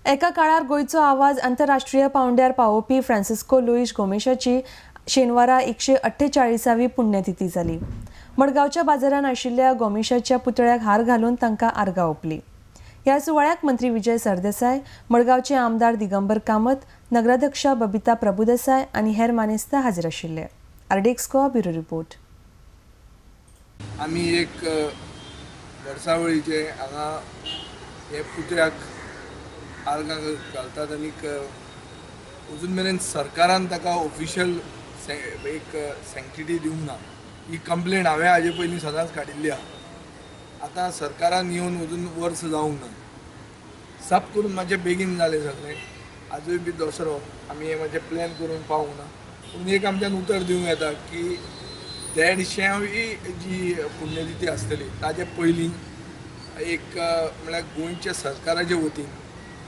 एका काळार गोंयचो आवाज आंतरराष्ट्रीय पांवड्यार पावोवपी फ्रांसिस्को लुईश गोमेशाची शेनवारा 148वी पुण्यतिथी जाली. मडगांवच्या बाजारान आशिल्ल्या गोमेशाच्या पुतळ्याक हार घालून तांकां आर्गां ओंपली. ह्या सुवाळ्याक मंत्री विजय सरदेसाय, मडगांवचे आमदार दिगंबर कामत, नगराध्यक्षा बबिता प्रभुदेसाय आनी हेर मानेस्त हाजीर आशिल्ले. RDX Goa bureau report. आमी एक वर्सावळीचे हांगा हे पुतळ्याक आर्गां घालतात आनीक अजून मेरेन सरकारान ताका ऑफिशियल एक सँक्टिटी दिवंक ना. ही कंप्लेन हांवें हाजे पयलीं सदांच काडिल्ली आहा. आतां सरकारान येवन अजून वर्स जावंक ना, साप करून मातशें बेगीन जालें सगळें. आजूय बी दसरो आमी हे मातशें प्लॅन करून पावूंक ना, पूण एक आमच्यान उतर दिवंक येता की 150वी जी पुण्यतिथी आसतली ताजे पयलीं एक म्हळ्यार गोंयच्या सरकाराचे वतीन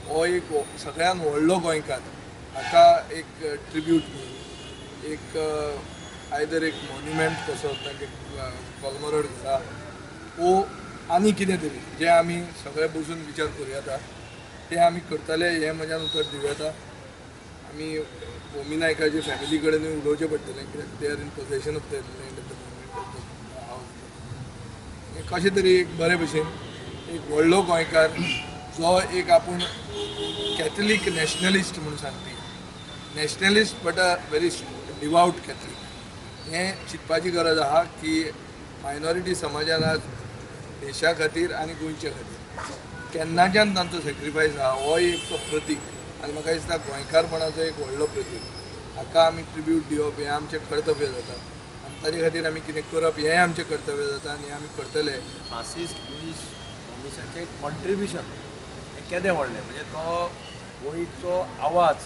हो एक सगळ्यान व्हडलो गोंयकार हाका एक ट्रिब्यूट म्हणून एक आयदर एक मॉन्युमेंट कसो तांचे कॉलमोरड घरा वो आनी कितें तरी जें आमी सगळे बसून विचार करूं येता तें आमी करतले हें म्हज्यान उतर दिवं येता. आमी ओमी नायकाचे फॅमिली कडेन उलोवचें पडटलें कित्याक they are in possession of the land at the moment of the house. कशें तरी एक बरे भशेन एक व्हडलो गोंयकार जो एक आपूण कॅथलीक नॅशनलिस्ट म्हणून सांगपी, nationalist but a very devout Catholic, हें चिंतपाची गरज आहा की मायनॉरिटी समाजान आज देशा खातीर आनी गोंयच्या खातीर केन्नाच्यान तांचो सॅक्रिफायस आहा हो एक तो प्रतीक आनी म्हाका दिसता गोंयकारपणाचो एक व्हडलो प्रतीक. हाका आमी ट्रिब्यूट दिवप हें आमचें कर्तव्य जाता आनी ताजे खातीर आमी कितें करप हें आमचें कर्तव्य जाता आनी आमी करतले. फ्रांसीस लुईस गोमेशाचें कॉन्ट्रिब्युशन हें केदें व्हडलें, म्हणजे तो गोंयचो आवाज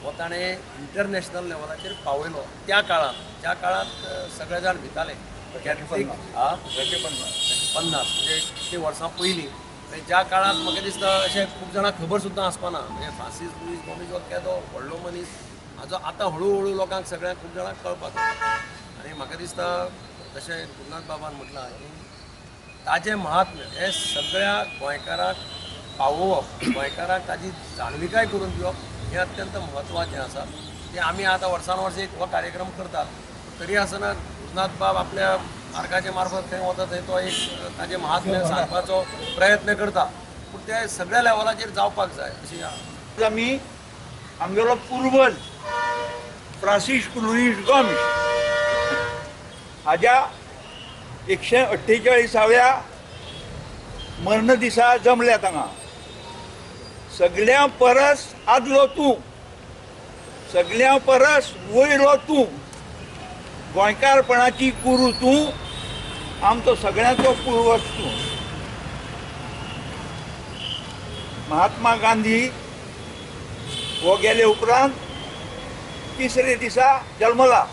हो ताणें इंटरनॅशनल लेवलाचेर पावयलो. त्या काळांत, ज्या काळांत सगळे जाण भिताले कॅथलीक 50 म्हणजे कितलीं वर्सां पयलीं, ज्या काळांत म्हाका दिसता अशें खूब जाणांक खबर सुद्दां आसपाना. म्हणजे फ्रांसीस लुईस गोमेश हो केदो व्हडलो मनीस हाजो आतां हळू हळू लोकांक सगळ्यांक खूब जाणांक कळपाक लागला. आनी म्हाका दिसता जशें गुरुनाथ बाबान म्हटलां की ताजें महात्म्य हें सगळ्या गोंयकारांक पावोवप, गोंयकारांक ताजी जाणविकाय करून दिवप हें अत्यंत म्हत्वाचें आसा. तें आमी आतां वर्सान वर्स एक हो कार्यक्रम करतात, तरी आसतना गुरुनाथ बाब आपल्या मार्गाचे मार्फत थंय वता थंय तो एक ताजें महात्म्य सांगपाचो प्रयत्न करता, पूण ते सगळ्या लेवलाचेर जावपाक जाय अशी. आमी आमगेलो पुर्वज फ्रांसिस्क लुईस गोमेश हाज्या 148व्या मर्ण दिसा जमल्यात हांगा. सगळ्यां परस आदलो तूं, सगळ्यां परस वयलो तूं, गोंयकारपणाची कुरू तूं, आमचो सगळ्यांचो पुर्वज तूं. महात्मा गांधी हो गेले उपरांत तिसरे दिसा जल्मला.